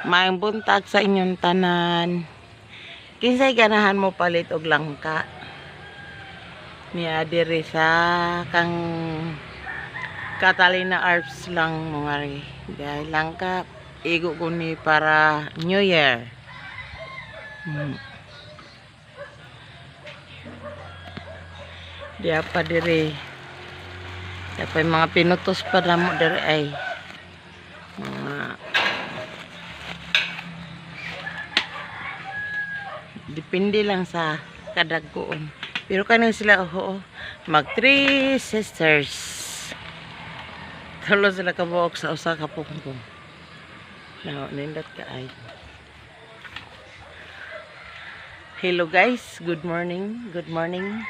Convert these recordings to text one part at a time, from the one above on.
Maayong buntag sa inyong tanan. Kinsay ganahan mo palit og langka? Niya diri sa kang Catalina Arts lang mo ngari. Dahil langka igo ko ni para New Year. Diya pa diri. Diya pa yung mga pinutos pa na mo diri ay. Mga depende lang sa kadagkoon. Pero kanin sila, oo, mag three sisters. Tulo sila kabuok sa usa ka pungko. Now, nindot ka ay. Hello guys, good morning, good morning.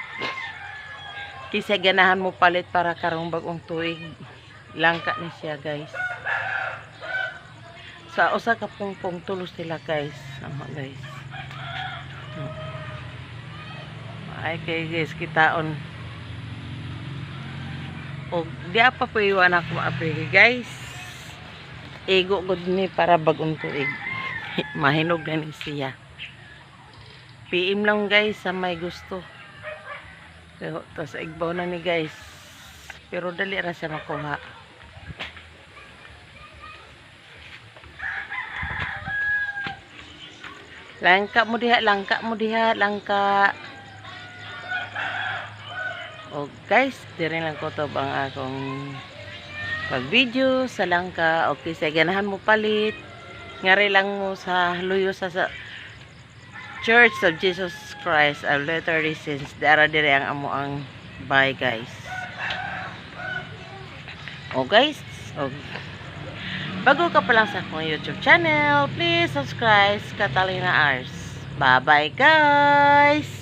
Kisa ganahan mo palit para karong bagong tuig. Langka ni siya, guys. Sa usa ka pungpong tulo sila, guys. Amo, guys. Ay kay guys kitaon. Og diya pa po iwan ako maapil, guys. Igo gud ni para bagong tuig. Mahinog na ni siya. PM lang, guys, sa may gusto. Pero tas igbaw na ni, guys. Pero dali ra siya makuha. Langka mo diha, langka mo diha, langka. O guys, diri lang ko to ang akong pag-video sa langka. Okay, sa ganahan mo palit. Ngari lang mo sa luyo sa Church of Jesus Christ of Latter-day Saints. Dara dire ang amo ang bye, guys. O guys, o bago ka pa lang sa akong YouTube channel, please subscribe, Catalina Ars. Bye-bye, guys!